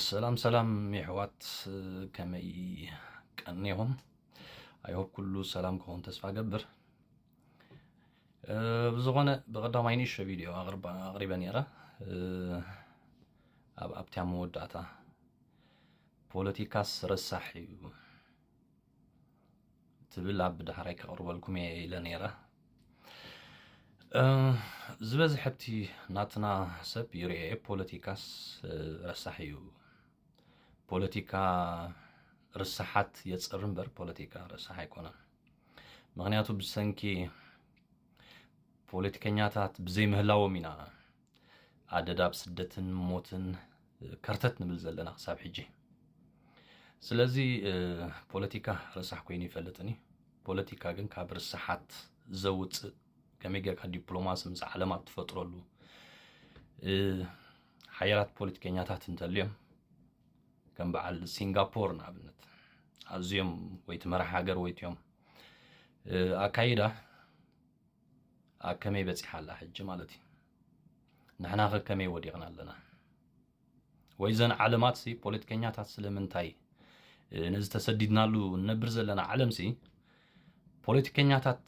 ሰላም ሰላም የሕዋት፣ ከመይ ቀኒኹም? I hope ኩሉ ሰላም ክኸውን ተስፋ ገብር። ብዝኾነ ብቐዳማይ ንእሽቶ ቪድዮ ኣቕሪበ ነይረ። ኣብ ኣብቲያ መወዳእታ ፖለቲካስ ረሳሕ እዩ ትብል ኣብ ዳሕራይ ከቕርበልኩም እየ ኢለ ነይረ። ዝበዝሐ ኣብቲ ናትና ሰብ ይርኤ ፖለቲካስ ረሳሕ እዩ። ፖለቲካ ርሳሓት የፅር እምበር ፖለቲካ ረሳሕ ኣይኮነን። ምክንያቱ ብሰንኪ ፖለቲከኛታት ብዘይምህላዎም ኢና ኣደዳ ኣብ ስደትን ሞትን ከርተት ንብል ዘለና ክሳብ ሕጂ። ስለዚ ፖለቲካ ረሳሕ ኮይኑ ይፈልጥን እዩ። ፖለቲካ ግን ካብ ርሳሓት ዘውፅእ፣ ከመይ ጌርካ ዲፕሎማሲ ምስ ዓለማት ትፈጥረሉ፣ ሓያላት ፖለቲከኛታት እንተልዮም፣ ከም በዓል ሲንጋፖር ንኣብነት፣ ኣዝዮም ወይ እቲ መራሕ ሃገር ወይ እትዮም ኣካይዳ ኣብ ከመይ በፂሓ ኣላ ሕጂ ማለት እዩ። ንሕና ከ ከመይ ወዲቕና ኣለና? ወይ ዘን ዓለማት ሲ ፖለቲከኛታት ስለምንታይ ነዚ ተሰዲድናሉ እንነብር ዘለና ዓለም ሲ ፖለቲከኛታት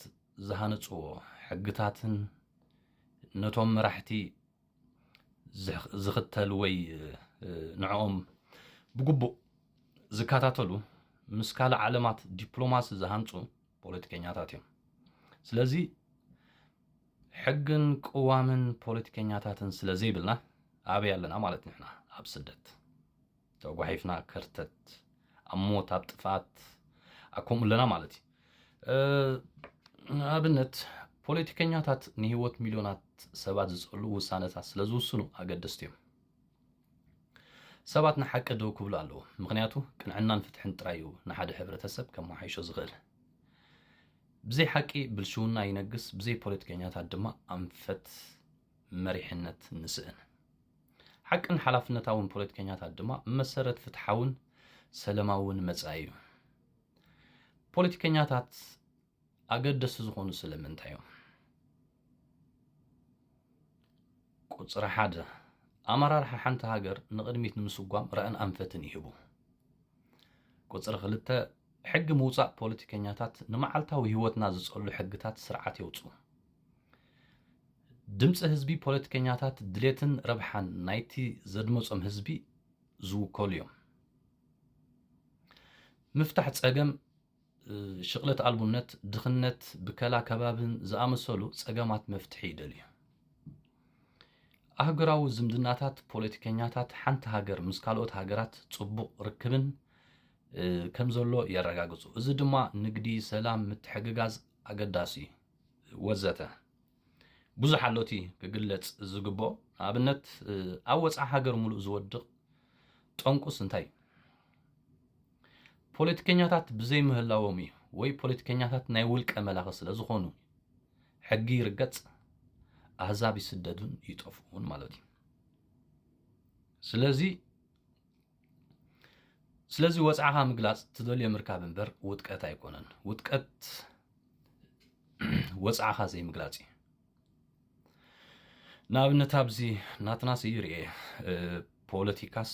ዝሃነፅዎ ሕግታትን ነቶም መራሕቲ ዝኽተል ወይ ንዕኦም ብግቡእ ዝከታተሉ ምስ ካልእ ዓለማት ዲፕሎማሲ ዝሃንፁ ፖለቲከኛታት እዮም። ስለዚ ሕግን ቅዋምን ፖለቲከኛታትን ስለ ዘይብልና ኣበይ ኣለና ማለት ንሕና ኣብ ስደት ተጓሒፍና ከርተት ኣብ ሞት ኣብ ጥፍኣት ኣኮምኡ ኣለና ማለት እዩ። ንኣብነት ፖለቲከኛታት ንህይወት ሚልዮናት ሰባት ዝፀሉ ውሳነታት ስለ ዝውስኑ ኣገደስቲ እዮም። ሰባት ንሓቂ ደው ክብሉ ኣለዎ። ምክንያቱ ቅንዕናን ፍትሕን ጥራይ እዩ ንሓደ ሕብረተሰብ ከመሓይሾ ዝኽእል። ብዘይ ሓቂ ብልሽውና ይነግስ፣ ብዘይ ፖለቲከኛታት ድማ ኣንፈት መሪሕነት ንስእን። ሓቅን ሓላፍነታውን ፖለቲከኛታት ድማ መሰረት ፍትሓውን ሰለማውን መጻኢ እዩ። ፖለቲከኛታት ኣገደስቲ ዝኾኑ ስለምንታይ እዮም? ቁፅሪ ሓደ፣ ኣመራርሓ ሓንቲ ሃገር ንቕድሚት ንምስጓም ራእን ኣንፈትን ይህቡ። ቁፅሪ ክልተ፣ ሕጊ ምውፃእ ፖለቲከኛታት ንመዓልታዊ ህይወትና ዝፀሉ ሕግታት ስርዓት የውፅኡ። ድምፂ ህዝቢ ፖለቲከኛታት ድሌትን ረብሓን ናይቲ ዘድመፆም ህዝቢ ዝውከሉ እዮም። ምፍታሕ ፀገም ሽቕለት ኣልቡነት፣ ድኽነት፣ ብከላ ከባብን ዝኣመሰሉ ጸገማት መፍትሒ ይደልዩ። ኣህጉራዊ ዝምድናታት ፖለቲከኛታት ሓንቲ ሃገር ምስ ካልኦት ሃገራት ጽቡቕ ርክብን ከም ዘሎ የረጋግጹ። እዚ ድማ ንግዲ፣ ሰላም፣ ምትሕግጋዝ ኣገዳሲ እዩ። ወዘተ ብዙሕ ኣሎ እቲ ክግለጽ ዝግብኦ። ንኣብነት ኣብ ወጻኢ ሃገር ሙሉእ ዝወድቕ ጠንቁስ እንታይ እዩ? ፖለቲከኛታት ብዘይምህላዎም እዩ ወይ ፖለቲከኛታት ናይ ውልቀ መላኺ ስለ ዝኾኑ ሕጊ ይርገጽ፣ ኣህዛብ ይስደዱን ይጠፍኡን ማለት እዩ። ስለዚ ስለዚ ወጻዕኻ ምግላጽ ትደልዮ ምርካብ እምበር ውጥቀት ኣይኮነን። ውጥቀት ወጻዕኻ ዘይምግላጽ እዩ። ንኣብነት ኣብዚ ናትናስ እዩ ርኤ ፖለቲካስ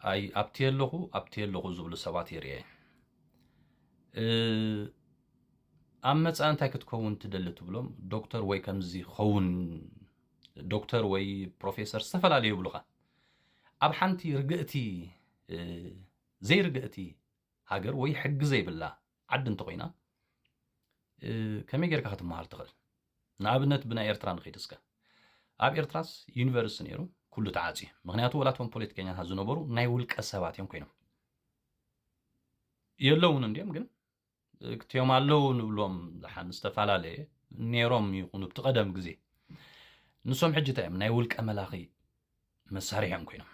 ኣይ ኣብቲ ኣለኹ ኣብቲ ኣለኹ ዝብሉ ሰባት ይርኤ። ኣብ መጻኢ እንታይ ክትከውን ትደሊ ትብሎም ዶክተር ወይ ከምዚ ኸውን ዶክተር ወይ ፕሮፌሰር ዝተፈላለዩ ይብሉኻ። ኣብ ሓንቲ ርግእቲ ዘይርግእቲ ሃገር ወይ ሕጊ ዘይብላ ዓዲ እንተኾይና ከመይ ጌርካ ክትመሃር ትኽእል? ንኣብነት ብናይ ኤርትራ ንኸይድ እስከ። ኣብ ኤርትራስ ዩኒቨርሲቲ ነይሩ፣ ኩሉ ተዓጽዩ። ምኽንያቱ ወላቶም ፖለቲከኛታት ዝነበሩ ናይ ውልቀ ሰባት እዮም ኮይኖም። የለውን እንዲዮም ግን እክትዮም ኣለዉ ንብሎም ደሓን ዝተፈላለየ ነይሮም ይኹኑ ብቲ ቀደም ግዜ። ንሶም ሕጂ እንታይ እዮም ናይ ውልቀ መላኺ መሳርሒ እዮም ኮይኖም።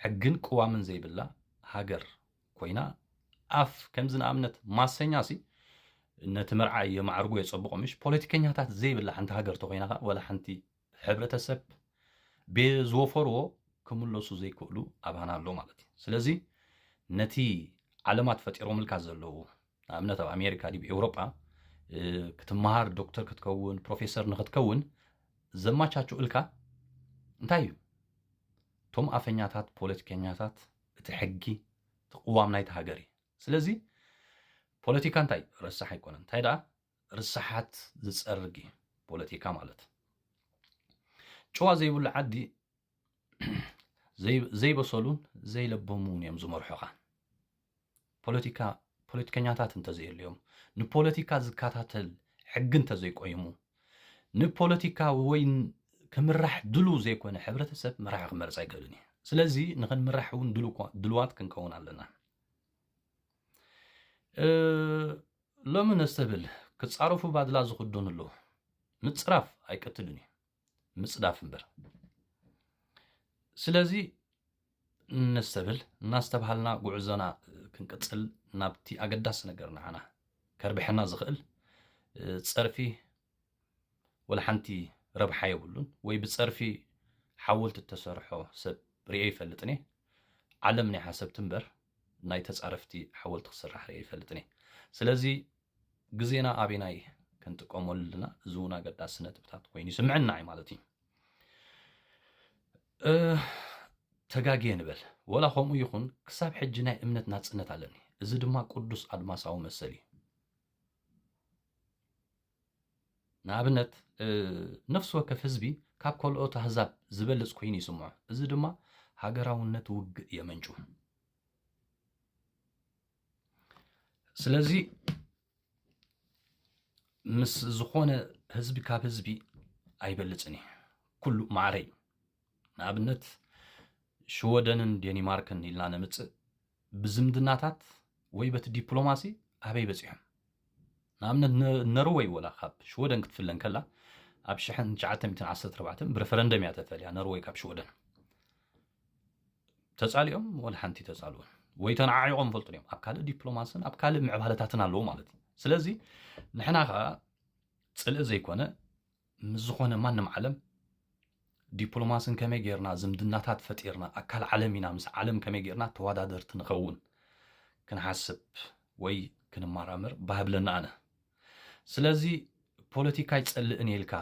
ሕግን ቅዋምን ዘይብላ ሃገር ኮይና ኣፍ ከምዚ ንኣብነት ማሰኛ ሲ ነቲ መርዓ የማዕርጎ የጸብቆ ምሽ ፖለቲከኛታት ዘይብላ ሓንቲ ሃገር ተኮይና ከኣ ወላ ሓንቲ ሕብረተሰብ ብዝወፈርዎ ክምለሱ ዘይክእሉ ኣባና ኣሎ ማለት እዩ። ስለዚ ነቲ ዓለማት ፈጢሮምልካ ዘለዉ ንኣብነት ኣብ ኣሜሪካ ዲብ ኤውሮጳ ክትመሃር ዶክተር ክትከውን ፕሮፌሰር ንክትከውን ዘማቻችኡልካ እንታይ እዩ? እቶም ኣፈኛታት ፖለቲከኛታት እቲ ሕጊ እቲ ቅዋም ናይቲ ሃገር እዩ። ስለዚ ፖለቲካ እንታይ ረሳሕ ኣይኮነን። እንታይ ደኣ ርሳሓት ዝጸርግ እዩ ፖለቲካ ማለት። ጨዋ ዘይብሉ ዓዲ ዘይበሰሉን ዘይለበሙን እዮም ዝመርሑኻ። ፖለቲካ ፖለቲከኛታት እንተዘየልዮም፣ ንፖለቲካ ዝከታተል ሕጊ እንተዘይቆይሙ፣ ንፖለቲካ ወይ ክምራሕ ድሉ ዘይኮነ ሕብረተሰብ መራሒ ክመርፅ ኣይክእልን እዩ። ስለዚ ንኽንምራሕ እውን ድሉዋት ክንከውን ኣለና። ሎሚ ነስተብል ክፃረፉ ባድላ ዝኽደኑ ኣለዉ። ምፅራፍ ኣይቀትልን እዩ፣ ምፅዳፍ እምበር። ስለዚ ነስተብል እናስተብሃልና ጉዕዞና ክንቅፅል ናብቲ ኣገዳሲ ነገር ንዓና ከርብሐና ዝኽእል ፀርፊ ወላ ሓንቲ ረብሓ የብሉን። ወይ ብፀርፊ ሓወልቲ እተሰርሖ ሰብ ርእየ ይፈልጥን እየ። ዓለም ናይ ሓሰብቲ እምበር ናይ ተፃረፍቲ ሓወልቲ ክስራሕ ርእየ ይፈልጥን እየ። ስለዚ ግዜና ኣበይናይ ክንጥቀመሉ ኣለና? እዚ እውን ኣገዳሲ ነጥብታት ኮይኑ ይስምዐና እዩ ማለት እዩ። ተጋግየ ንበል ወላ ከምኡ ይኹን ክሳብ ሕጂ ናይ እምነት ናፅነት ኣለኒ። እዚ ድማ ቅዱስ ኣድማሳዊ መሰል እዩ። ንኣብነት ነፍሲ ወከፍ ህዝቢ ካብ ካልኦት ኣህዛብ ዝበልፅ ኮይኑ ይስምዖ። እዚ ድማ ሃገራውነት ውግእ የመንጩ። ስለዚ ምስ ዝኾነ ህዝቢ ካብ ህዝቢ ኣይበልፅን እዩ። ኩሉ ማዕረ እዩ። ንኣብነት ሽወደንን ዴኒማርክን ኢልና ነምፅእ ብዝምድናታት ወይ በቲ ዲፕሎማሲ ኣበይ በፂሖም? ንኣብነት ነርወይ ወላ ካብ ሽወደን ክትፍለ እንከላ ኣብ ሽሕን ትሽዓተ ሚእትን ዓሰርተ ኣርባዕተን ብረፈረንደም እያ ተፈልያ ነርወይ ካብ ሽወደን። ተፃሊኦም ወላ ሓንቲ ተፃልኦን ወይ ተነዓዒቖም ፈልጡ እዮም። ኣብ ካልእ ዲፕሎማስን ኣብ ካልእ ምዕባለታትን ኣለዉ ማለት እዩ። ስለዚ ንሕና ከዓ ፅልኢ ዘይኮነ ምስ ዝኾነ ማንም ዓለም ዲፕሎማስን ከመይ ጌርና ዝምድናታት ፈጢርና ኣካል ዓለም ኢና ምስ ዓለም ከመይ ጌርና ተወዳደርቲ ንኸውን ክንሓስብ ወይ ክንመራመር ባህብለና ኣነ። ስለዚ ፖለቲካ ይፀልእን ኢልካ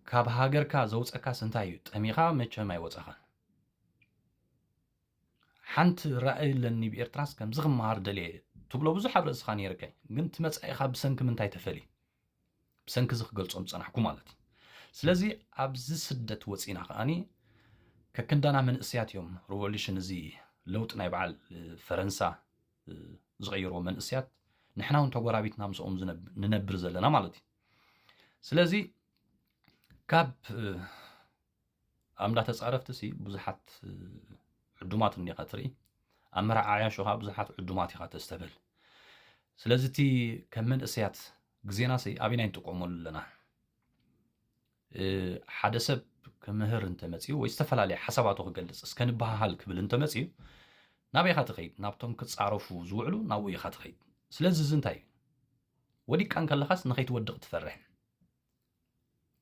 ካብ ሃገርካ ዘውፀካስ እንታይ እዩ? ጠሚኻ መቸም ኣይወፀኻን። ሓንቲ ራእይ ኣለኒ ብኤርትራስ ከምዚ ክመሃር ደልየ ትብሎ ብዙሕ ኣብ ርእስኻ ነይርካ ግን ትመፃኢኻ ብሰንኪ ምንታይ ተፈልዩ? ብሰንኪ እዚ ክገልፆም ዝፀናሕኩ ማለት እዩ። ስለዚ ኣብዚ ስደት ወፂና ከዓኒ ከክንዳና መንእሰያት እዮም ሪቮሉሽን እዚ ለውጢ ናይ በዓል ፈረንሳ ዝቐይርዎ መንእሰያት ንሕና እውን ተጎራቢትና ምስኦም ንነብር ዘለና ማለት እዩ። ስለዚ ካብ ኣብ እንዳ ተፃረፍቲ ሲ ብዙሓት ዕዱማት እንዲኻ ትርኢ፣ ኣብ መርዓ ዓያሾ ከዓ ብዙሓት ዕዱማት ኢኻ ተስተብህል። ስለዚ እቲ ከም መንእሰያት ግዜና ሲ ኣበይና ንጥቀመሉ ኣለና? ሓደ ሰብ ክምህር እንተመፅኡ ወይ ዝተፈላለየ ሓሳባቱ ክገልፅ እስከ ንበሃሃል ክብል እንተመፅኡ ናበይ ኢኻ ትኸይድ? ናብቶም ክፃረፉ ዝውዕሉ ናብኡ ኢኻ ትኸይድ። ስለዚ እዚ እንታይ እዩ? ወዲቃ እንከለኻስ ንኸይትወድቕ ትፈርሕ።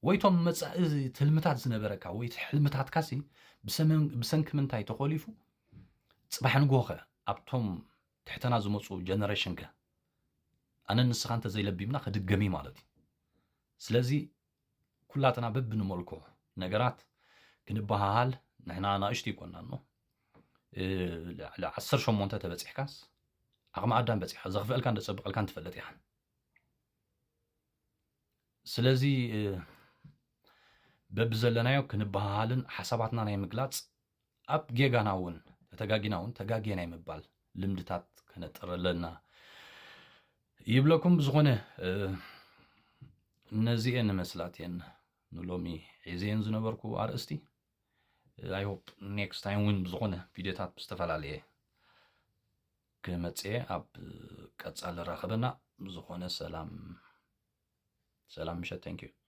ወይ ቶም መጻኢ ትልምታት ዝነበረካ ወይ ሕልምታትካሲ ብሰንኪ ምንታይ ተኾሊፉ? ፅባሕ ንግሆኸ ኣብቶም ትሕተና ዝመፁ ጀነሬሽንከ ኣነ ንስኻ እንተዘይለቢምና ክድገም እዩ ማለት እዩ። ስለዚ ኩላትና በብንመልኮ ነገራት ክንበሃሃል ንሕና ናእሽቱ ይኮና እኖ ልዕሊ ዓሰርተ ሸሞንተ ተበፂሕካስ ዓቕሚ ኣዳም በፂሕካ ዘኽፍአልካን ዘፀብቐልካን ትፈልጥ ኢኻ። ስለዚ በብዘለናዮ ክንበሃሃልን ሓሳባትና ናይ ምግላፅ ኣብ ጌጋና እውን ተተጋጊና እውን ተጋግየ ናይ ምባል ልምድታት ከነጥር ኣለና ይብለኩም። ብዝኾነ እነዚኤን መስላት እየን ንሎሚ ሒዘየን ዝነበርኩ ኣርእስቲ። I hope next time እውን ብዝኾነ ቪድዮታት ብዝተፈላለየ ክመፅእ እየ። ኣብ ቀፃሊ ራኸበና። ብዝኾነ ሰላም ሰላም ምሸት። Thank you።